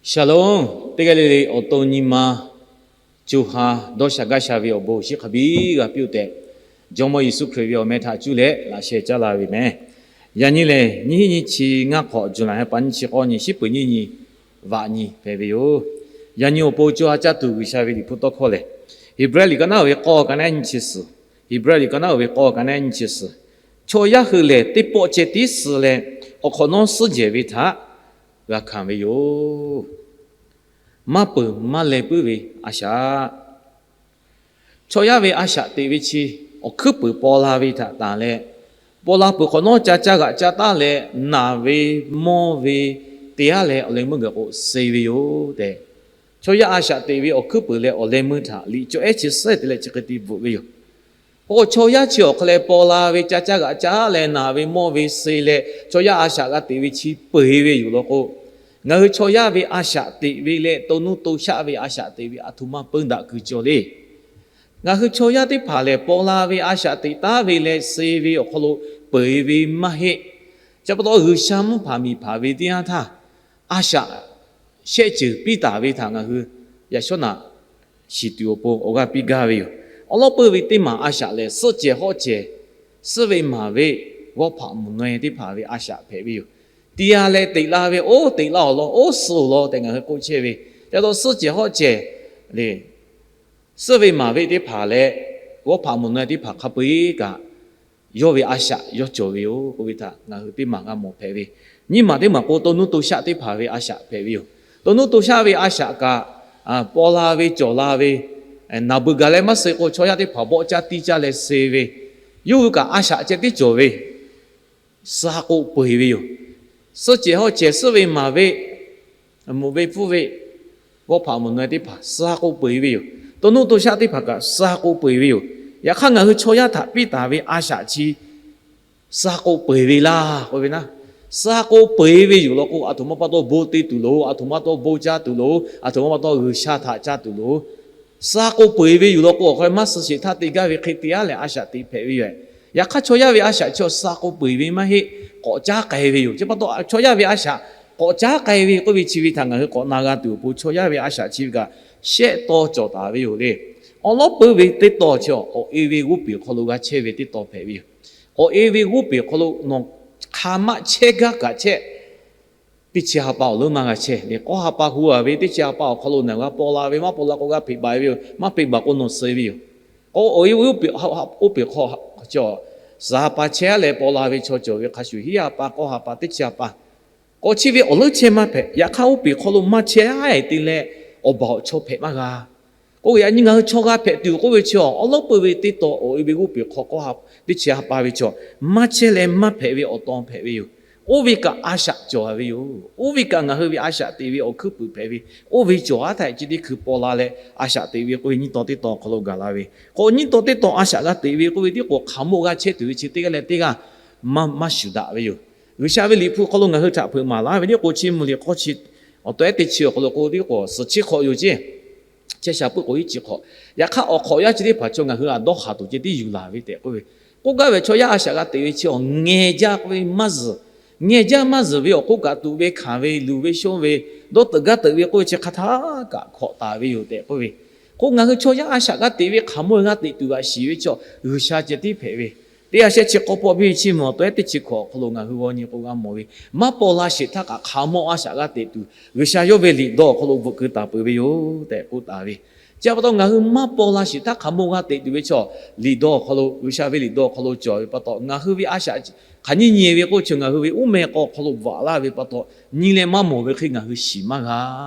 Shalom. Teˇ g'aˇ le le awˬ to nyi ma co ha dawˇ sha gaˇ sha ve awˬ bon awˬ shinˉ hk'a biˇ g'a piˇ-oˆ tehꞈ, Jawˇmawˇ Yeˍsuˆ Hkriꞈ ve awˬ meh htaꞈ cuˇ leh laꞈ sheh caˉ la ve meh. Yaꞈ nyi lehˬ, nyiˇ hinˉ nyiˇ chi ngaˇ hk'awꞈ, July ha pa nyiˇ chi k'awˇ nyi, shiˉ peuˍ nyiˇ nyi, vaꞈ nyi hpehꞈ ve yoˬ. Yaꞈ nyi awˬ pon co ha caˇ tuˬ G'uiˬsha ve Liꞈ hpu tawˇ hkawˇ lehˬ, Heˍbrehˇ liꞈ ka naˉ uiˍ ve k'awˇ ka naˉ nyiˇ chi suhˍ, Heˍbrehˇ liꞈ ka naˉ uiˍ ve k'awˇ ka naˉ nyiˇ chi suhˍ, chaw yaˇ hui lehˬ teˇ pawˆ ceh tiˉ suh leh, awˬ hk'awꞈ nawˉ suhˉ jehˬ ve htaꞈ g'a hkanˍ ve yoˬ. Maˇ peuˬ maˇ leh puiˉ ve a shaꞈ. Chaw yaˇ ve a shaꞈ teꞈ ve chi awˬ hkuiˉ puiˍ paw la ve htaꞈ tanˬ leh, paw la peuˬ hk'awꞈ nawˉ ca caˇ g'aꞈ ca taˉ leh, naˬ ve, mawˇ ve, te aˉ leh awˬ leh meuˇ gaˬ k'o suh ve yoˬ tehꞈ, chaw yaˇ a shaꞈ teꞈ ve awˬ hkuiˉ puiˍ leh awˬ leh meuˇ htaꞈ liꞈ cawˬ ehˉ chi suhˉ te leh chi hk'e te bvuhꞈ ve yoˬ. K'o, chaw yaˇ chi awˬ hk'aw leh paw la ve, ca caˇ g'aꞈ caˇ leh naˬ ve mawˇ ve suh leh, chaw yaˇ a shaꞈ g'a teꞈ ve chi peu eˬ ve yoˬ law k'o, ngaˬ hui chaw yaˇ ve a shaꞈ teꞈ ve leh to nuˇ to shaˆ ve a shaꞈ teꞈ ve aˬ htoꞈ ma peu daꞈ kuiˬ cawˬ le. Ngaˬ hui chaw yaˇ teˇ hpaˍ lehˬ, paw la ve a shaꞈ teꞈ taˉ ve leh suh ve awˬ hk'aw lo peu eˬ ve maˇ heˆ. Chi pa taw G'uiˬsha mvuhˇ hpaˍ miˬ hpaˍ ve teˇ yanˇ htaˇ, a shaꞈ shehˆ ceuˬ piˇ taˍ ve htaꞈ ngaˬ hui yaꞈ shawˉ naꞈ shiˍ tuˬ awˬ pon awˬ g'aˇ piˇ gaˇ ve yoˬ. Awˬ lawn peuˇ ve teˇ maˬ a shaꞈ lehˬ, suhˆ cehˬ hawˆ cehˬ, suhˉ ve maˍ ve, g'awˇ hpaꞈ mvuhˬ naweh teˇ hpaˍ ve a shaꞈ hpehꞈ ve yoˬ. Te a leh teꞈ la ve, oˇ teꞈ laˇ awˬ lawn, oˇ suh awˬ lawn tehꞈ ngaˬ hui k'oˆ chehˇ ve, ca taw suhˉ cehˬ hawˆ cehˬ le, suhˉ ve maˍ ve teˇ hpaˍ leh g'awˇ hpaꞈ mvuhˬ naweh teˇ hpaˍ hk'a peu eˬ kaꞈ yawˇ ve a shaꞈ yawˇ cawˬ ve yoˬ k'oˆ ve htaꞈ ngaˬ hui teˇ maˬ g'a mawˬ hpehꞈ ve. Nyiˇ maˬ teˇ maˬ k'o, to nuˇ to shaˆ teˇ hpaˍ ve a shaꞈ hpehꞈ ve yoˬ. To nuˇ to shaˆ ve a shaꞈ kaꞈ, paw la ve cawˬ la ve, naˬ beuꞈ gaˬ leh maˇ suh k'o, chaw yaˇ teˇ hpaˍ bawˆ caˇ tiˇ caˇ leh suh ve, yawˇ hui kaꞈ a shaꞈ ceh tiˉ cawˬ ve, suh ha k'o peu eˬ ve yoˬ. Suhˆ cehˬ hawˆ cehˬ, suhˉ ve maˍ ve, mvuhˬ ve pfuhˇ ve, g'awˇ hpaꞈ mvuhˬ naweh teˇ hpaˍ suh ha k'o peu eˬ ve yoˬ. To nuˇ to shaˆ teˇ hpaˍ kaꞈ suh ha k'o peu eˬ ve yoˬ. Yaꞈ hk'aˇ, ngaˬ hui chaw yaˇ htaꞈ piˇ taˍ ve a shaꞈ chi suh ha k'o peu eˬ ve laˇ k'oˆ ve naˉ, suh ha k'o peu eˬ ve yoˬ law k'o, aˬ htoꞈ ma pa taw bon te tuˬ loˬ, aˬ htoꞈ ma pa taw bon caˇ tuˬ loˬ, aˬ htoꞈ ma pa taw G'uiˬsha htaꞈ caˇ tuˬ loˬ. Suh ha k'o peu eˬ ve yoˬ law k'o, awˬ hk'aw leh maˇ suh sheˍ htaˇ te gaˇ ve hk'e te aˉ leh a shaꞈ teꞈ hpehꞈ ve yoˬ. Yaꞈ hk'aˇ, chaw yaˇ ve a shaꞈ chi suh ha k'o peu eˬ ve maˇ heˆ, k'awꞈ caˉ k'ai ve yoˬ. Chi pa taw chaw yaˇ ve a shaꞈ k'awꞈ caˉ k'ai ve k'oˆ ve chi ve htaꞈ ngaˬ hui k'awꞈ na g'a tuˬ awˬ pon, chaw yaˇ ve a shaꞈ chi ve kaꞈ shehˆ taw cawˬ taˍ ve yoˬ le. Awˬ lawn peuˇ ve teˇ taw chi awˬ e ve g'oˇ peˬ hk'aw lo g'a chehˇ ve teˇ taw hpehꞈ ve yoˬ. Awˬ e ve g'oˇ peˬ hk'aw lo nawˬ hk'a maˆ chehˇ gaˇ kaꞈ chehˇ, teˇ chi ha pa awˬ leuˉ maˇ g'a chehˇ le. K'awˇ ha pa hu a ve teˇ chi ha pa awˬ hk'aw lo nawˬ g'a paw la ve, maˇ paw la k'o g'a hpeꞈ baˬ ve yoˬ, maˇ hpeꞈ baˬ k'o nawˬ suh ve yoˬ. K'o, awˬ e ve g'oˇ peˬ hk'aw, oˇ peˬ hk'aw, suhˍ ha pa chehˇ leh paw la ve chaw cawˬ ve hk'a shuˍ, hiˉ ha pa, k'awˇ ha pa, teˇ chi ha pa k'awꞈ chi ve awˬ leuˉ chehˇ maˇ hpehꞈ. Yaꞈ hk'aˇ, oˇ peˬ hk'aw lo maˇ chehˇ a te leh awˬ baˬ awˬ chaw hpehꞈ maˇ g'a. K'oˆ ve, yaꞈ nyi ngaˬ hui chaw g'a hpehꞈ tuˬ k'oˆ ve chi, awˬ lawn peuˇ ve teˇ taw awˬ e ve g'oˇ peˬ hk'aw k'awˇ ha, teˇ chi ha pa ve chaw maˇ chehˇ leh maˇ hpehꞈ ve awˬ taw hpehꞈ ve yoˬ. Oˇ ve kaꞈ a shaꞈ cawˬ ve yoˬ. Oˇ ve kaꞈ ngaˬ hui ve a shaꞈ teꞈ ve awˬ hkuiˉ puiˍ hpehꞈ ve, oˇ ve cawˬ aˉ htaꞈ chi teˇ hkui paw la leh a shaꞈ teꞈ ve k'oˆ ve nyiˇ taw teˇ taw awˬ hk'aw lo gaˬ la ve. K'o, nyiˇ taw teˇ taw a shaꞈ g'a teꞈ ve k'oˆ ve tiˉ k'o, hk'aˬ mawˇ g'a chehˇ tuˬ ve chi teˇ g'aˇ leh teˇ g'aˇ maˇ, maˇ shuˍ daꞈ ve yoˬ. G'uiˬsha ve Liꞈ hpu hk'aw lo ngaˬ hui htaꞈ hpeuꞈ maˍ laˇ ve tiˉ k'o, Chiˇ mvuh liꞈ hk'aw chi awˬ to ehˉ teˇ chi awˬ hk'aw lo k'o tiˉ k'o, suhˍ chi hk'awꞈ yoˬ ceˇ. Chehˇ sha puiˉ k'o iˉ chi hk'awꞈ. Yaꞈ hk'aˇ, awˬ hk'awꞈ yaˇ chi teˇ hpaˍ chaw ngaˬ hui a dawˇ haˍ tuˬ ceh tiˉ yuˬ laˬ ve tehꞈ k'oˆ ve, k'oˆ gaˇ ve chaw yaˇ a shaꞈ g'a teꞈ ve chi awˬ ngeh jaˇ k'oˆ ve maˇ zuhˬ. Ngeh jaˇ maˇ zuhˬ ve awˬ hk'oˆ kaꞈ, tuꞈ ve hkanˍ ve, luˬ ve shonˇ ve, dawˇ teuꞈ gaˇ teuꞈ ve k'oˆ ve chi hk'a htaˇ kaꞈ hkawꞈ taˍ ve yoˬ tehꞈ k'oˆ ve. K'o, ngaˬ hui chaw yaˇ a shaꞈ g'a teꞈ ve hk'aˬ mawˇ g'a teꞈ tuˬ g'aꞈ shiˍ ve chaw G'uiˬsha ceh tiˉ hpehꞈ ve. Teˇ ha shehˆ chi k'awˇ pawˆ biˇ ve Chiˇ mvuh awˬ to ehˉ teˇ chi hkawꞈ awˬ hk'aw lo ngaˬ hui g'aw nyi k'o g'a mawˬ ve, maˇ paw la sheˍ htaˇ kaꞈ hk'aˬ mawˇ a shaꞈ g'a teꞈ tuˬ, G'uiˬsha yawˇ ve liꞈ dawˇ awˬ hk'aw lo bvuhꞈ keu taˍ peuˬ ve yoˬ tehꞈ k'oˆ taˍ ve. Chi pa taw ngaˬ hui maˇ paw la sheˍ htaˇ hk'aˬ mawˇ g'a teꞈ tuˬ ve chaw, liꞈ dawˇ awˬ hk'aw lo, G'uiˬsha ve liꞈ dawˇ awˬ hk'aw lo cawˬ ve pa taw, ngaˬ hui ve a shaꞈ hk'aˬ nyiˇ nyi ve k'oˆ chi ngaˬ hui ve uˉ meh k'aw hk'aw lo bvuhꞈ laˇ ve pa taw, nyi leh maˇ mawˬ ve hk'e ngaˬ hui shiˍ maˇ g'a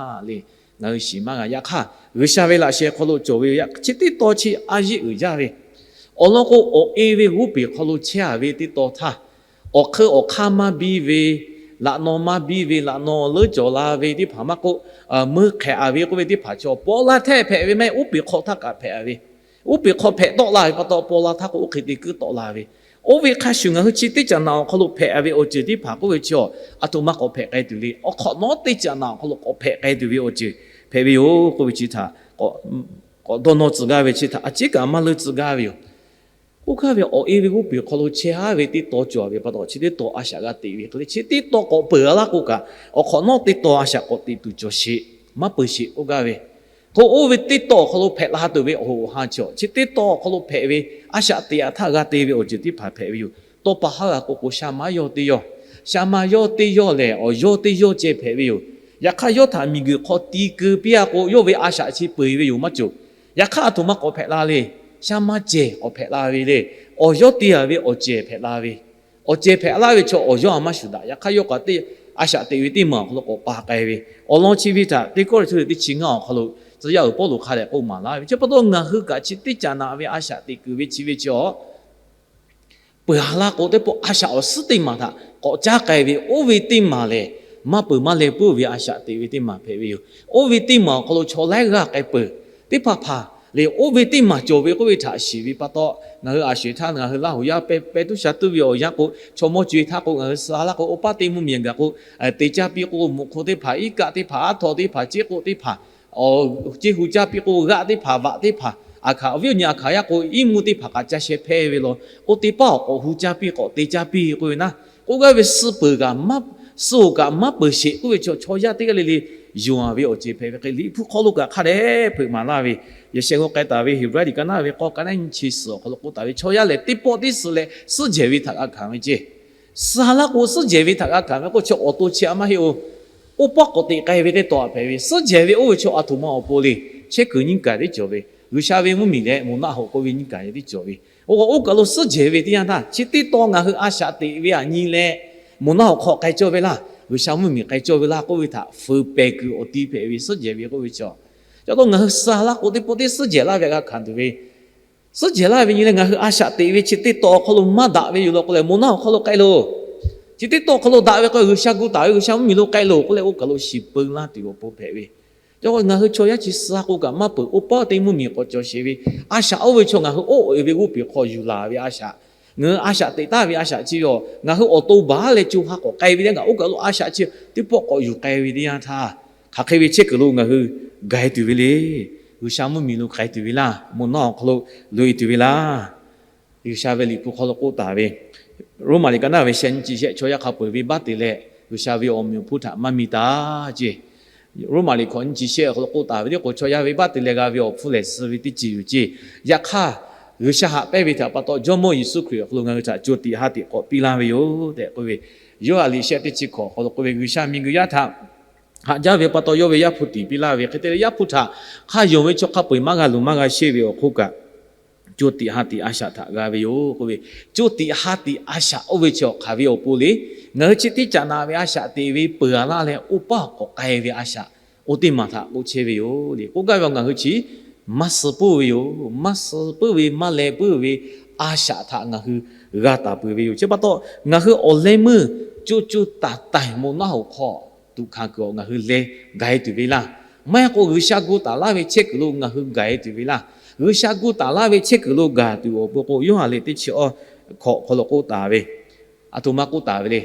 le. Ngaˬ hui shiˍ maˇ g'a. Yaꞈ hk'aˇ, G'uiˬsha ve laꞈ sheh hk'aw lo cawˬ ve yoˬ. Yaꞈ chi teˇ taw chi a yeˆ uiˍ jaˇ ve, awˬ lawn k'o, awˬ e ve g'oˇ peˬ hk'aw lo chehˇ a ve teˇ taw htaˇ, awˬ hk'eun awˬ hk'aˇ maˇ biˇ ve, laꞈ naw maˇ biˇ ve, laꞈ naw leuˉ cawˬ la ve teˇ hpaˍ maˇ k'oˆ, mui hk'ehꞈ a ve k'oˆ ve teˇ hpaˍ chaw paw la htehˇ hpehꞈ ve mehˆ, uˉ peˬ hk'aw htaˇ kaꞈ hpehꞈ a ve, uˉ peˬ hk'aw hpehꞈ tawˆ la ve pa taw, paw la htaˇ k'o oˇ hk'e te kuiˉ tawˆ la ve. Oˇ ve hk'a shuˍ ngaˬ hui chi teˇ caꞈ naꞈ awˬ hk'aw lo hpehꞈ a ve awˬ ceuˬ teˇ hpaˍ k'oˆ ve chi, aˬ htoꞈ ma k'awꞈ hpehꞈ k'ai tuˬ le. Awˬ hk'awꞈ nawˉ teˇ caꞈ naꞈ awˬ hk'aw lo k'awꞈ hpehꞈ k'ai tuˬ ve awˬ ceuˬ hpehꞈ ve yoˬ k'oˆ ve chi htaꞈ k'awꞈ dawˇ nawˇ tcuh gaˇ ve chi htaꞈ a ciˉ kaꞈ maˇ leuˉ tcuh gaˇ ve yoˬ. Oˇ hk'aˇ ve awˬ e ve g'oˇ piˬ hk'aw lo chehˇ haˉ ve teˇ taw cawˬ ve pa taw, chi teˇ taw a shaꞈ g'a teꞈ ve hk'e le, chi teˇ taw k'awꞈ peuˬ a laˇ k'o kaꞈ, awˬ hk'awꞈ nawˉ teˇ taw a shaꞈ k'awꞈ teꞈ tuˬ cawˬ sheˍ, maˇ peuˬ sheˍ k'oˆ gaˇ ve. K'o oˇ ve teˇ taw awˬ hk'aw lo hpehꞈ la tuˬ ve awˬ hoꞈ awˬ han chi, chi teˇ taw awˬ hk'aw lo hpehꞈ ve a shaꞈ teꞈ aꞈ htaˇ g'a te ve awˬ ceuˬ teˇ hpaˍ hpehꞈ ve yoˬ. Tawˇ pa haˉ g'a k'o k'o, sha maˇ yawˇ teˇ yawˇ, sha maˇ yawˇ teˇ yawˇ lehˬ, awˬ yawˇ teˇ yawˇ ceh hpehꞈ ve yoˬ. Yaꞈ hk'aˇ, yawˇ htaꞈ miˬguiˬ hk'aw ti keu piˇ a k'o, yawˇ ve a shaꞈ chi peu eˬ ve yoˬ maˇ cawˬ. Yaꞈ hk'aˇ, a htoꞈ ma k'awꞈ hpehꞈ la le. Sha maˇ cehˬ k'awꞈ hpehꞈ la ve le. Awˬ yawˇ te a ve awˬ cehˬ hpehꞈ la ve, awˬ cehˬ hpehꞈ laˇ ve chaw awˬ yawˇ a maˇ shuˍ daꞈ. Yaꞈ hk'aˇ, yawˇ k'awꞈ teˇ a shaꞈ teꞈ ve teˇ maˬ awˬ hk'aw lo k'awꞈ pa k'ai ve awˬ lawn chi ve htaꞈ Teˇ Kawˇrenˍhtuˆ teˇ chi ngaˇ awˬ hk'aw lo tcuh yaˇ uiˍ Pawˇluꞈ hk'a dehꞈ k'oˆ maˍ laˇ ve. Chi pa taw, ngaˬ hui kaꞈ chi teˇ caꞈ naꞈ ve a shaꞈ teꞈ kuiˬ ve chi ve chi awˬ peuˬ a laˇ k'o, teˇ pawˆ a shaꞈ awˬ suhˉ teˇ maˬ htaꞈ k'awꞈ caˉ k'ai ve, oˇ ve teˇ maˬ lehˬ, maˇ peuˬ maˇ leh puiˉ ve a shaꞈ teꞈ ve teˇ maˬ hpehꞈ ve yoˬ. Oˇ ve teˇ maˬ awˬ hk'aw lo chaw laiˉ g'aˇ k'ai peuˬ teˇ hpaˍ hpaˍ lehˬ, oˇ ve teˇ maˬ cawˬ ve k'oˆ ve htaꞈ shiˍ ve pa taw, ngaˬ hui a sho htaˇ ngaˬ hui Laˇ huˍ yaˇ pehˇ pehˇ tuˉ sha tuˉ ve awˬ yanˇ k'o, chaw mawˇ co e htaˇ k'o, ngaˬ hui suh a laˇ k'o, oˇ paˉ teˇ mvuhˇmiˬ gaˬ k'o, te caˇ piˇ k'o, muꞈ hk'oˆ teˇ hpaˍ, iˉ kaˆ teˇ hpaˍ, aˉ htaw teˇ hpaˍ, ciˉ k'oˆ teˇ hpaˍ, awˬ, ceˇ hu caˇ piˇ k'o, g'aˆ teˇ hpaˍ, vaꞈ teˇ hpaˍ, aˬ hkaꞈ awˬ viˉ awˬ nyi aˬ hk'aˬ yaˇ k'o, iˉ mvuhˇ teˇ hpaˍ kaꞈ ca sheh hpehˇ ve law. Oˇ teˇ paˉ awˬ k'awꞈ hu caˇ piˇ k'awꞈ te caˇ piˇ k'oˆ ve naˉ, k'oˆ gaˇ ve suh peuˬ kaꞈ maˇ, suh oˬ kaꞈ maˇ peuˬ sheˍ k'oˆ ve chaw, chaw yaˇ teˇ g'aˇ le le yonˍ a ve awˬ ceuˬ hpehꞈ ve hk'e, Liꞈ hpu hk'aw lo kaꞈ hk'a dehꞈ hpeuꞈ maˍ laˇ ve, yehˬ shehˍ g'aw k'ai taˍ ve Heˍbrehˇ liꞈ ka naˉ ve k'awˇ ka naˉ nyiˇ chi suhˍ awˬ hk'aw lo k'oˆ taˍ ve, chaw yaˇ lehˬ teˇ pawˆ teˇ suh leh suhˉ jehˬ ve htaꞈ g'a hkanˍ ve ceˇ. Suh a laˇ k'o, suhˉ jehˬ ve htaꞈ g'a hkanˍ ve k'o, chaw awˬ to chi a maˇ heˆ oˬ. Oˇ paˉ k'awꞈ teꞈ k'ai ve teˇ taw hpehꞈ ve, suhˉ jehˬ ve oˇ ve chaw a htoꞈ ma awˬ pon le. Chehˇ kuiˬ nyiˇ kaˬ teˇ cawˬ ve, G'uiˬsha ve mvuhˇmiˬ leh moˬ naˆ hoꞈ k'oˆ ve nyiˇ kaˬ teˇ cawˬ ve. Oˇ kaꞈ oˇ kaˬ lo suhˉ jehˬ ve teˇ yanˇ htaˇ, chi teˇ taw ngaˬ hui a shaꞈ teꞈ ve aꞈ nyi leh, moˬ naˆ hoꞈ hk'aw k'ai cawˇ ve laˇ, G'uiˬsha mvuhˇmiˬ k'ai cawˇ ve laˇ k'oˆ ve htaꞈ fuiˍ pehˍ kuiˬ awˬ ti hpehꞈ ve, suhˉ jehˬ ve k'oˆ ve chaw. Ca taw ngaˬ hui suh a laˇ k'o, teˇ pawˆ teˇ suhˉ jehˬ laˇ ve g'a hkanˍ tuˬ ve, suhˉ jehˬ laˇ ve nyi leh ngaˬ hui a shaꞈ teꞈ ve chi teˇ taw awˬ hk'aw lo maˇ daꞈ ve yoˬ law k'o leh, moˬ naˆ awˬ hk'aw lo k'ai loˬ. Chi teˇ taw awˬ hk'aw lo daꞈ ve k'o, G'uiˬsha gu taˍ ve G'uiˬsha mvuhˇmiˬ lo k'ai loˬ k'oˆ leh, oˇ kaˬ lo shiˍ peu laˇ tuˬ awˬ pon hpehꞈ ve. Ca ngaˬ hui chaw yaˇ chi suh a k'o kaꞈ maˇ peuˬ, oˇ paˉ teˇ mvuhˇmiˬ k'awꞈ cawˬ sheˍ ve, a shaꞈ oˇ ve chaw ngaˬ hui oˇ e ve g'oˇ piˍ hk'aw yuˬ laˬ ve a shaꞈ, ngaˬ hui a shaꞈ teꞈ taˍ ve a shaꞈ chi yoˬ. Ngaˬ hui awˬ to baˬ leh co ha k'awꞈ k'ai ve teˇ yanˇ, ngaˬ oˇ kaˬ lo a shaꞈ chi teˇ pawˆ k'awꞈ yuˬ k'ai ve teˇ yanˇ htaˇ, hk'aˬ hk'e ve chehˇ kuiˬ lo ngaˬ hui gaˬ e tuˬ ve le. G'uiˬsha mvuhˇmiˬ lo k'ai tuˬ ve laˇ, moˬ naˆ awˬ hk'aw lo loꞈ e tuˬ ve laˇ. G'uiˬsha ve Liꞈ hpu hk'aw lo k'oˆ taˍ ve, Roˉmaꞈ liꞈ ka naˉ ve shehˆ nyiˇ chi shehˆ, chaw yaˇ hk'a peu eˬ ve baˆ te leh, G'uiˬsha ve awˬ meꞈ awˬ hponˇ htaꞈ maˇ mi taˍ ceˇ. Roˉmaꞈ liꞈ hkawꞈ nyiˇ chi shehˆ awˬ hk'aw lo k'oˆ taˍ ve teˇ k'o, chaw yaˇ ve baˆ te leh g'a ve awˬ hpfuhˇ lehˬ suh ve teˇ ceuˬ yoˬ ceˇ. Yaꞈ hk'aˇ, G'uiˬsha haꞈ pehnˇ ve htaꞈ pa taw, Jawˇmawˇ Yeˍsuˆ Hkriꞈ awˬ hk'aw lo ngaˬ hui htaꞈ co tiꞈ ha tiꞈ k'awꞈ piˇ laˇ ve yoˬ tehꞈ k'oˆ ve, Yoˇhanˬ liꞈ shehˆ teˇ chi hkawꞈ awˬ hk'aw lo k'oˆ ve, G'uiˬsha miˬguiˬ yaˇ htaꞈ haꞈ jaˇ ve pa taw, yawˇ ve Yaˇ hpu tiˍ piˇ laˇ ve hk'e te leh, Yaˇ hpu htaꞈ hk'a yonˍ ve chaw hk'a peu eˬ maˇ g'a luˬ maˇ g'a sheˆ ve awˬ hk'oˆ kaꞈ, co tiꞈ ha tiꞈ a shaꞈ htaꞈ g'a ve yoˬ k'oˆ ve, co tiꞈ ha tiꞈ a shaꞈ oˇ ve chi awˬ hk'aˬ ve awˬ pon le. Ngaˬ hui chi teˇ caꞈ naꞈ ve a shaꞈ teꞈ ve peuˬ a laˇ leh, oˇ paˉ k'awꞈ k'ai ve a shaꞈ oˇ teˇ maˬ htaꞈ k'oˆ chehˇ ve yoˬ le. K'oˆ gaˇ ve, ngaˬ hui chi maˇ suh puiˉ ve yoˬ. Maˇ suh puiˉ ve, maˇ leh puiˉ ve a shaꞈ htaꞈ ngaˬ hui g'a taˍ peuˬ ve yoˬ. Chi pa taw, ngaˬ hui awˬ leh meuˇ co co taiˍ taiˍ moˬ naˆ hoꞈ hk'aw tuꞈ hkanˍ kuiˬ awˬ ngaˬ hui leh gaˬ e tuˬ ve laˇ. Maˇ heˆ k'o, G'uiˬsha gu taˍ laˇ ve chehˇ kuiˬ lo ngaˬ hui gaˬ e tuˬ ve laˇ. G'uiˬsha gu taˍ laˇ ve chehˇ kuiˬ lo gaˬ tuˬ awˬ pon k'o, Yoˇhanˬ liꞈ teˇ chi awˬ hkawꞈ hk'aw lo k'oˆ taˍ ve, a htoꞈ ma k'oˆ taˍ ve le.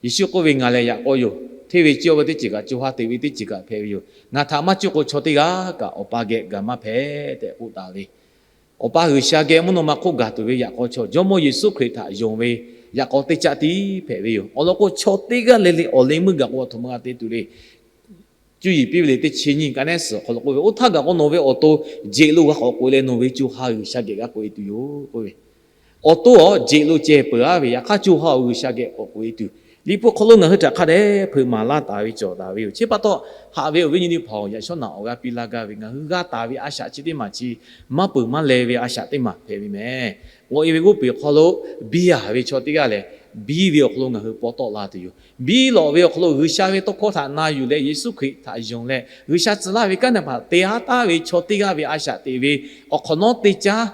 Yeˍsuˆ k'oˆ ve, Ngaˬ lehˬ yaꞈ k'aw yoˬ. Hteˇ ve cawˇ ve teˇ ceuˬ kaꞈ, co ha teꞈ ve teˇ ceuˬ kaꞈ hpehꞈ ve yoˬ. Ngaˬ htaꞈ maˇ cuˇ k'o, chaw teˇ g'aˇ kaꞈ Awˬ pa geh gaˬ maˇ hpehꞈ tehꞈ k'oˆ taˍ ve, Awˬ pa G'uiˬsha geh mvuhˇ naw ma hk'oˆ gaˬ tuˬ ve yaꞈ k'aw chaw, Jawˇmawˇ Yeˍsuˆ Hkriꞈ htaꞈ yonˍ ve yaꞈ k'aw teˇ caˆ tiˉ hpehꞈ ve yoˬ. Awˬ lawn k'o, chaw teˇ g'aˇ le le awˬ leh meuˇ gaˬ k'o, a htoꞈ ma g'a te tuˬ le. Cuˇ yiˍ piˇ ve liꞈ teˇ chi nyiˇ ka neˉ suhˍ awˬ hk'aw lo k'oˆ ve, Oˇ htaˇ gaˬ k'o, nawˬ ve awˬ to jeꞈ lo g'a k'awꞈ k'oꞈ e leh, nawˬ ve co ha G'uiˬsha geh g'a k'oꞈ e tuˬ yoˬ k'oˆ ve. Awˬ to awˬ jeꞈ lo ceh peuˬ a ve, yaꞈ hk'aˇ co ha awˬ G'uiˬsha geh k'awꞈ k'oꞈ e tuˬ, Liꞈ hpu hk'aw lo ngaˬ hui htaꞈ hk'a dehꞈ hpeuꞈ maˍ laˇ taˍ ve cawˬ taˍ ve yoˬ. Chi pa taw, haꞈ ve awˬ viˉ nyi teˇ hpaˍ-oˬ, yaꞈ shawˉ naꞈ awˬ g'aˇ piˇ laˇ gaˇ ve, ngaˬ hui g'a taˍ ve a shaꞈ chi teˇ maˬ chi maˇ peuˬ maˇ leh ve a shaꞈ teˇ maˬ hpehꞈ ve meh. K'awꞈ e ve g'oˇ peˬ hk'aw lo biˇ a ve chaw teˇ g'aˇ lehˬ, biˇ ve awˬ hk'aw lo ngaˬ hui paw tawˆ la tuˬ yoˬ. Biˇ lawꞈ ve awˬ hk'aw lo G'uiˬsha ve tawˇ hkawˇ htaꞈ na yuˬ leh, Yeˍsuˆ Hkriꞈ htaꞈ yonˍ leh, G'uiˬsha tcuh laˇ ve kanˉ teˇ hpaˍ te haˉ taˍ ve chaw teˇ g'aˇ ve a shaꞈ teꞈ ve awˬ hk'awꞈ nawˉ teˇ caˉ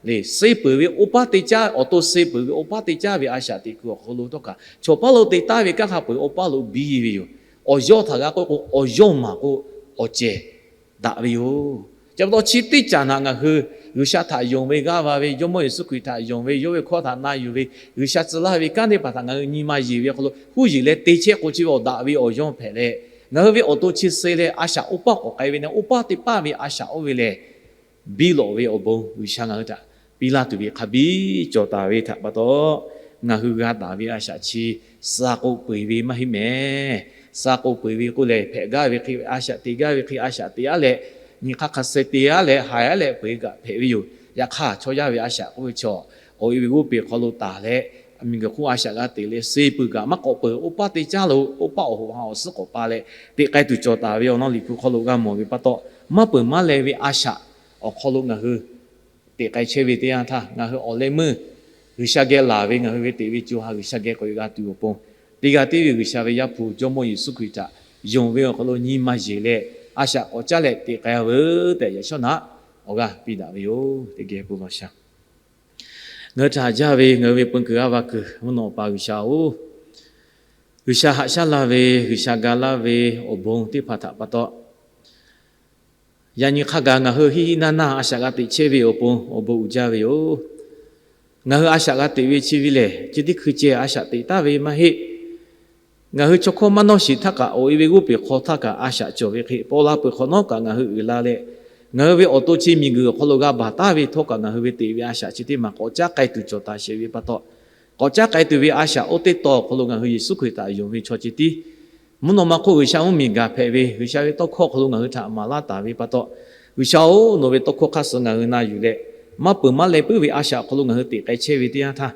lehˬ, suh peuˬ ve awˬ paˉ teˇ caˉ, awˬ to suh peuˬ ve awˬ paˉ teˇ caˉ ve a shaꞈ teꞈ kuiˬ awˬ hk'aw lo htawˇ kaꞈ, chaw paˉ lo te taˍ ve kanˉ hk'a peu-eˬ awˬ paˉ lo biˇ ve yoˬ. Awˬ yawˇ htaꞈ g'a k'oˆ k'o, awˬ yawˇ maˬ k'o, awˬ cehˬ daꞈ ve yoˬ. Chi pa taw, chi teˇ caꞈ naꞈ ngaˬ hui G'uiˬsha htaꞈ yonˍ ve, g'aˇ va ve, Jawˇmawˇ Yeˍsuˆ Hkriꞈ htaꞈ yonˍ ve, yawˇ ve hkawˇ htaꞈ na yuˬ ve, G'uiˬsha tcuh laˇ ve kanˉ teˇ hpaˍ htaꞈ ngaˬ hui nyi ma yeˬ ve awˬ hk'aw lo huˉ yeˬ leh te chehˇ k'o, chi ve awˬ daꞈ ve awˬ yawˇ hpehꞈ leh, ngaˬ hui ve awˬ to chi suh leh a shaꞈ oˇ paˉ k'awꞈ k'ai ve na, oˇ paˉ teˇ paˉ ve a shaꞈ oˇ ve lehˬ, biˇ lawꞈ ve awˬ bon G'uiˬsha ngaˬ hui htaꞈ piˇ laˇ tuˬ ve hk'a biˇ cawˬ taˍ ve htaꞈ pa taw, ngaˬ hui g'a taˍ ve a shaꞈ chi suh k'oˆ peu eˬ ve maˇ heˆ mehˍ. Suh k'oˆ peu eˬ ve k'oˆ lehˬ, hpehꞈ gaˇ ve hk'e a shaꞈ te gaˇ ve hk'e a shaꞈ te aˉ leh, nyi hk'aˇ hk'a suh te aˉ leh haiˬ aˉ leh peu eˬ kaꞈ hpehꞈ ve yoˬ. Yaꞈ hk'aˇ, chaw yaˇ ve a shaꞈ k'oˆ ve chaw, awˬ e ve g'oˇ peˬ hk'aw lo taˍ leh, miˬguiˬ hk'oˆ a shaꞈ g'a teꞈ leh suh peuˬ kaꞈ maˇ k'awꞈ peuˬ. Oˇ paˇ te caˇ lo, oˇ paˇ awˬ hoꞈ ha awˬ suhˉ k'awꞈ pa leh teꞈ k'ai tuˬ cawˬ taˍ ve awˬ lawn Liꞈ hpu hk'aw lo g'a mawˬ ve pa taw, maˇ peuˬ maˇ leh ve a shaꞈ awˬ hk'aw lo ngaˬ hui teꞈ k'ai chehˇ ve teˇ yanˇ htaˇ, ngaˬ hui awˬ leh meuˇ G'uiˬsha geh laˬ ve ngaˬ hui ve teꞈ ve co ha G'uiˬsha geh k'awꞈ g'a tuˬ awˬ pon, teˇ g'aˇ tiˉ ve G'uiˬsha ve Yaˇ hpu Jawˇmawˇ Yeˍsuˆ Hkriꞈ htaꞈ yonˍ ve awˬ hk'aw lo nyi ma yeˬ leh, a shaꞈ k'awꞈ caˉ leh teꞈ k'ai-a veuˬ tehꞈ, yaꞈ shawˉ naꞈ awˬ g'aˇ piˇ daꞈ ve yoˬ. Teˇ geh bon lawˬ shaˍ. Ngaˬ hui htaꞈ haꞈ jaˇ ve ngaˬ hui ve peu kuiˬ g'aˇ va kuiˬ mvuhˇ naw pa G'uiˬsha-oˬ, G'uiˬsha haꞈ shaˉ laˇ ve, G'uiˬsha ga laˇ ve awˬ bon teˇ hpaˍ htaꞈ pa taw, yaꞈ nyi hk'a gaˬ ngaˬ hui hiˆ hiˆ naˇ naˇ a shaꞈ g'a teꞈ chehˇ ve awˬ pon awˬ bon uiˍ jaˇ ve yoˬ. Ngaˬ hui a shaꞈ g'a teꞈ ve chi ve lehˬ, chi teˇ hkui ceh a shaꞈ teꞈ taˍ ve maˇ heˆ. Ngaˬ hui chaw hkawˇ maˇ nawˇ shiˍ htaˇ kaꞈ, awˬ e ve g'oˇ peˬ hk'aw htaˇ kaꞈ a shaꞈ cawˬ ve hk'e, paw la peuˬ hk'awꞈ nawˉ kaꞈ ngaˬ hui uiˍ la leh, ngaˬ hui ve awˬ to chi miˬguiˬ awˬ hk'aw lo g'a baˬ taˍ ve htawˇ kaꞈ, ngaˬ hui ve teꞈ ve a shaꞈ chi teˇ maˬ k'awꞈ caˉ k'ai tuˬ cawˬ taˍ sheˍ ve pa taw, k'awꞈ caˉ k'ai tuˬ ve a shaꞈ oˇ teˇ taw awˬ hk'aw lo ngaˬ hui Yeˍsuˆ Hkriꞈ htaꞈ yonˍ ve chaw ceh tiˉ, mvuhˇ naw ma hk'oˆ G'uiˬsha mvuhˇmiˬ gaˬ hpehꞈ ve, G'uiˬsha ve tawˇ hkawˇ hk'aw lo ngaˬ hui htaꞈ maˍ laˇ taˍ ve pa taw, G'uiˬsha-oˬ, nawˬ ve tawˇ hkawˇ hk'aˇ suh ngaˬ hui na yuˬ leh, maˇ peuˬ maˇ leh puiˉ ve a shaꞈ awˬ hk'aw lo ngaˬ hui teꞈ k'ai chehˇ ve teˇ yanˇ htaˇ,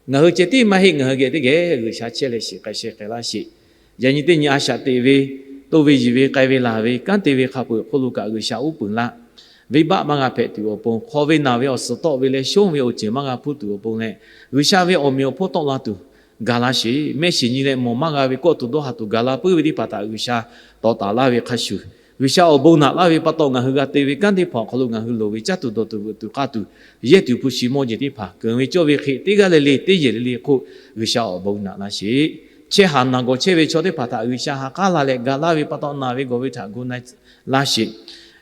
ngaˬ hui ceh tiˉ maˇ heˆ, ngaˬ hui geh teˇ geh G'uiˬsha chehˇ leh shiˍ k'ai sheh k'ai laˇ sheˍ. Yaꞈ nyi teˇ nyi a shaꞈ teꞈ ve, toˇ ve yiˬ ve k'ai ve laˬ ve kanˉ te ve hk'a peu-eˬ hk'oˆ lo kaꞈ G'uiˬsha uˉ peunˍ laˇ. Venˇbaˆ maˇ g'a hpehꞈ tuˬ awˬ pon, hk'aw ve naˬ ve awˬ suhˍ tawˆ ve leh shonˇ ve awˬ ceuˬ maˇ g'a hpuˇ tuˬ awˬ pon leh, G'uiˬsha ve awˬ meꞈ awˬ hponˇ tawˆ la tuˬ ga laˇ sheˍ. Mehˆ shiˍ nyi leh mawˬ maˇ g'a ve kawˆ tuˬ dawˇ ha tuˬ ga la puiˉ ve teˇ hpaˍ htaꞈ G'uiˬsha tawˍ taˍ laˇ ve hk'a shuˍ, G'uiˬsha awˬ bon naꞈ laˇ ve pa taw, ngaˬ hui g'a te ve kanˉ teˇ hpaˍ awˬ hk'aw lo ngaˬ hui loˍ ve caˇ tuˬ dawˬ tuˬ veuꞈ tuˬ k'aˇ tuˬ, yehˇ tuˬ hpu shi mawˇ jeˬ teˇ hpaˍ keunˍ ve cawˇ ve hk'e, teˇ g'aˇ le le teˇ yehˬ le le hk'oˆ G'uiˬsha awˬ bon naꞈ laˇ sheˍ. Chehˇ haˍ naˬ gawˬ chehˇ ve chaw teˇ hpaˍ htaꞈ G'uiˬsha ha k'aˉ la leh ga laˇ ve pa taw, naˬ ve gawˬ ve htaꞈ gu na laˇ sheˍ.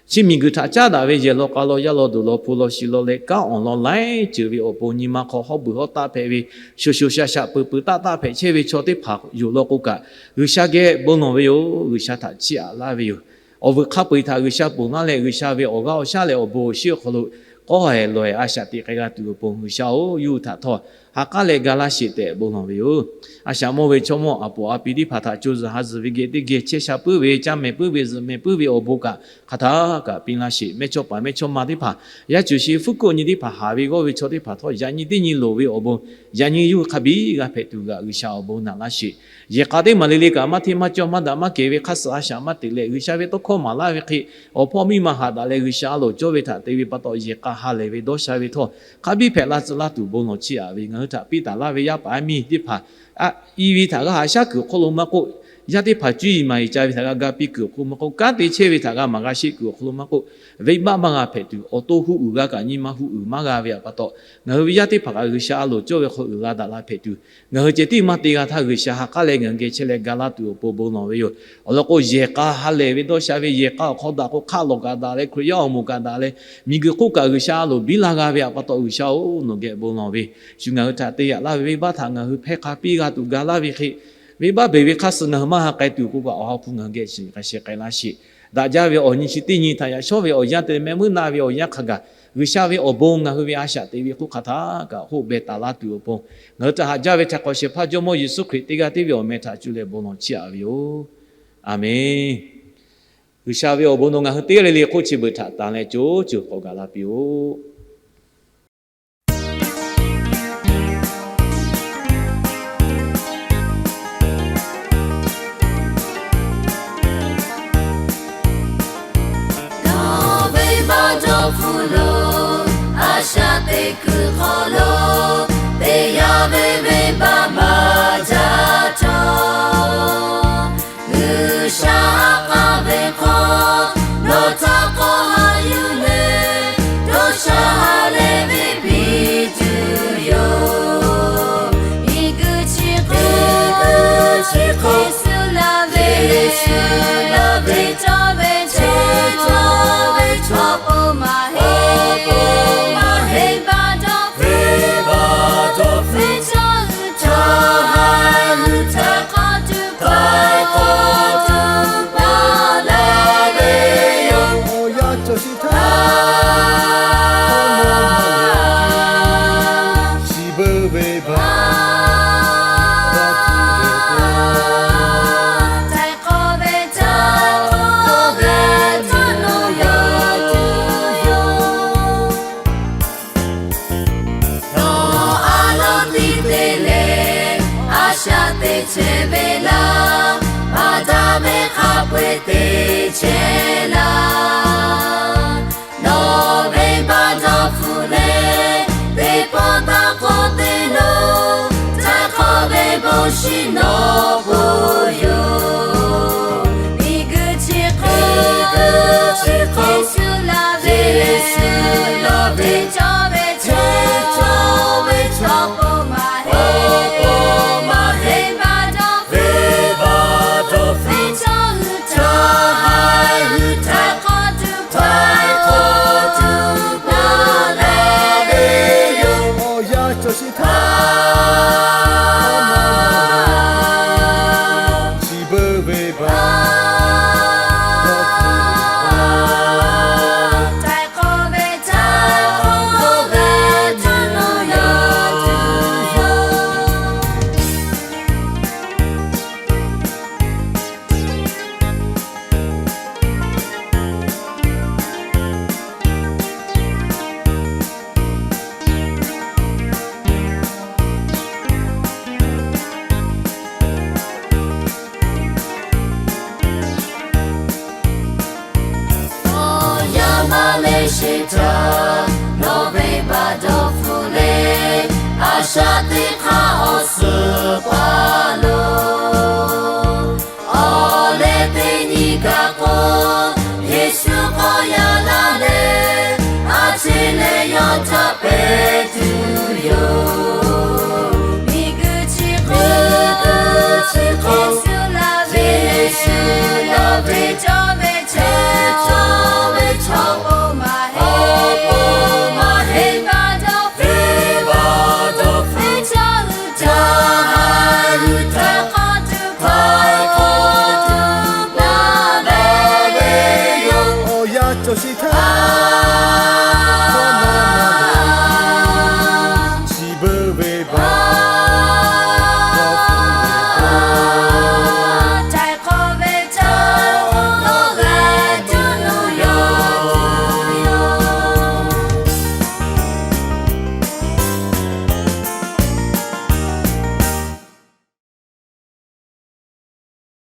Chi miˬguiˬ htaꞈ caˉ daꞈ ve yehˬ law k'a law yaˇ law duˬ law hpu law shi law leh kanˉ awˬ lawn laiˉ ceuˬ ve awˬ pon nyi ma hk'aw hawˉ beuˬ hawˉ taˆ hpehꞈ ve, sho sho sha sha peuˬ peuˬ taˆ taˆ hpehꞈ chehˇ ve chaw teˇ hpaˍ yoˬ law k'o kaꞈ, G'uiˬsha geh bon lawˬ ve yoˬ. G'uiˬsha htaꞈ chiˇ aꞈ laˇ ve yoˬ. Awˬ vuiˬ hk'a peu-eˬ htaꞈ G'uiˬsha ponˬ laˇ leh, G'uiˬsha ve awˬ g'aˇ awˬ shaˉ leh awˬ bon awˬ shinˉ awˬ hk'aw lo k'awˇ hehˍ lawˬ hehˍ a shaꞈ teꞈ k'ai g'a tuˬ awˬ pon, G'uiˬsha-oˬ, yawˇ hui htaꞈ htawˇ ha k'aˉ leh ga laˇ sheˍ tehꞈ bon lawˬ ve yoˬ. A shaꞈ mawˇ ve chaw mawˇ a poˍ a pi teˇ hpaˍ htaꞈ co zuhˬ ha zuhˬ ve geh teˇ geh chehˇ sha puiˉ ve, caˇ mehˍ puiˉ ve, zuhꞈ mehˍ puiˉ ve awˬ bon kaꞈ hk'aˬ htaˇ kaꞈ piˇ laˇ sheˍ. Mehˇchawˇpaˍ mehˇchawˇma teˇ hpaˍ, yaˇ cuˬ shi fuˉ kuˆ nyi teˇ hpaˍ haˍ ve g'awˇ ve chaw teˇ hpaˍ htawˇ, yaꞈ nyi teˇ nyi loˍ ve awˬ bon, yaꞈ nyi yawˇ hui hk'a biˇ g'a hpehꞈ tuˬ g'aꞈ G'uiˬsha awˬ bon naꞈ laˇ sheˍ. Yehˬ k'a teˇ maˬ le le kaꞈ maˇ hteˇ maˇ cawˇ maˇ daꞈ maˇ kehˬ ve hk'aˇ suh a shaꞈ maˇ teꞈ leh, G'uiˬsha ve tawˇ hkawˇ maˍ laˇ ve hk'e, awˬ hpawˇ miˇ ma haꞈ daꞈ leh G'uiˬsha a loˍ cawˇ ve htaꞈ te ve pa taw, yehˬ k'a ha lehˬ ve dawˇ sha ve htawˇ, hk'a biˇ hpehꞈ la tcuh laˇ tuˬ bon lawˬ chiˇ aꞈ ve, ngaˬ hui htaꞈ piˇ taˍ laˇ ve yaˇ paˍ yaˇ miˇ teˇ hpaˍ, a, i ve htaꞈ g'a haꞈ shaˉ kuiˬ awˬ hk'oˆ lo maˇ k'oˆ, yaˇ teˇ hpaˍ cuˇ yiˍ maˍ yiˍ ca ve htaꞈ g'a ga piˇ kuiˬ awˬ hk'oˆ maˇ k'oˆ, kanˉ te chehˇ ve htaꞈ g'a maˍ g'a sheˆ kuiˬ awˬ hk'aw lo maˇ k'oˆ, venˇbaˆ maˇ g'a hpehꞈ tuˬ, awˬ to huˆ uiˍ g'a kaꞈ nyi ma huˆ uiˍ maˇ g'a ve pa taw, ngaˬ hui ve yaˇ teˇ hpaˍ kaꞈ G'uiˬsha a loˍ cawˇ ve hk'aw uiˍ la daꞈ la hpehꞈ tuˬ, ngaˬ hui ceh tiˉ maˇ te g'a htaˇ G'uiˬsha ha k'aˉ leh ngaˬ hui geh chehˇ leh ga laˇ tuˬ awˬ pon bon lawˬ ve yoˬ. Awˬ lawn k'o, yehˬ k'a ha lehˬ ve dawˇ sha ve, yehˬ k'a awˬ hk'aw daꞈ k'o hk'aˆ lawˬ kaꞈ daꞈ leh, Hkriꞈ yaˇ awˬ moˍ kaꞈ daꞈ leh, miˬguiˬ hk'oˆ kaꞈ G'uiˬsha a loˍ biˇ la g'a ve pa taw, G'uiˬsha-oˬ, nawˬ geh bon lawˬ ve, shu ngaˬ hui htaꞈ te yaꞈ laˇ ve venˇbaˆ htaꞈ ngaˬ hui hpehˇ hk'a piˇ g'a tuˬ ga laˇ ve hk'e, venˇbaˆ beˬ ve hk'aˇ suh ngaˬ hui maˇ ha k'ai tuˬ k'oˆ kaꞈ, awˬ ha hpu ngaˬ hui geh shiˍ k'ai sheh k'ai laˇ sheˍ. Daꞈ jaˇ ve awˬ nyi chi teˇ nyi htaꞈ yaꞈ shawˉ ve awˬ yanˇ te leh mehˆ muiˉ naˆ ve awˬ yanˇ hk'a gaˬ, G'uiˬsha ve awˬ bon ngaˬ hui ve a shaꞈ teꞈ ve hk'oˆ hk'aˬ htaˇ kaꞈ hoˆ beh taˍ laˇ tuˬ awˬ pon, ngaˬ hui htaꞈ haꞈ jaˇ ve htaꞈ k'awꞈ shehˍ hpaˇ Jawˇmawˇ Yeˍsuˆ Hkriꞈ teˇ g'aˇ tiˉ ve awˬ meh htaꞈ cuˇ leh bon lawˬ chiˇ aꞈ ve yoˬ. Aˬmenˍ. G'uiˬsha ve awˬ bon nawˬ ngaˬ hui teˇ g'aˇ le le hk'oˆ chi beuꞈ htaꞈ tanˍ leh co ceuˬ k'awꞈ gaˬ la piˇ-oˆ. Nawˬ venˇbaˆ jawˇ hpfuhˇ lo, a shaꞈ teꞈ kuiˬ hk'aw lo, teˇ yanˇ ve venˇbaˆ maˇ jaˇ cawˬ. G'uiˬsha k'aˇ ve hk'aw, nawˬ htaꞈ k'awꞈ haꞈ yuˬ leh, dawˇ sha ha lehˬ ve piˇ tuˬ yoˬ. Miˬguiˬ chi hk'e, Yeˍsuˆ laˇ ve, Yeˍsuˆ laˇ ve cawˇ ve chaw, cawˇ ve chaw awˬ pon maˇ heˆ, maˇ heˆ, venˇbaˆ dawˇ hpfuhˇ chehˇ laˇ. Nawˬ venˇbaˆ dawˇ hpfuhˆ leh, teˇ pawˆ taˇ k'awꞈ te lo, htaiˍ hk'awꞈ ve bon shiˍ nawˬ pon yoˬ. Miˬguiˬ chi hk'e, Yeˍsuˆ laˇ ve, Yeˍsuˆ laˇ ve, cawˇ ve, cawˇ ve chaw, awˬ pon maˇ heˆ, awˬ pon maˇ heˆ, venˇbaˆ dawˇ hpfuhˆ, venˇbaˆ dawˇ hpfuhˆ, ve chaw hui htaꞈ, htaiˍ hk'awꞈ tuˬ, htaiˍ hk'awꞈ tuˬ pon laˇ ve yoˬ. Awˬ yanˇ cawˬ sheˍ htaˇ, chi beuꞈ venˇbaˆ dawˇ hpfuhˆ, htaiˍ hk'awꞈ ve, htaiˍ hk'awꞈ ve, htaiˍ hk'awꞈ ve, awˬ yanˇ maˇ le sheˍ htaˇ, nawˬ venˇbaˆ dawˇ hpfuhˆ le, a shaꞈ teˇ hk'aˇ awˬ suhˍ paˍ lo, awˬ leh teˇ nyi kaꞈ k'o, Yeˍsuˆ k'awꞈ yaꞈ la leh, a ciˉ leh yawˇ htaꞈ hpehꞈ tuˬ yoˬ.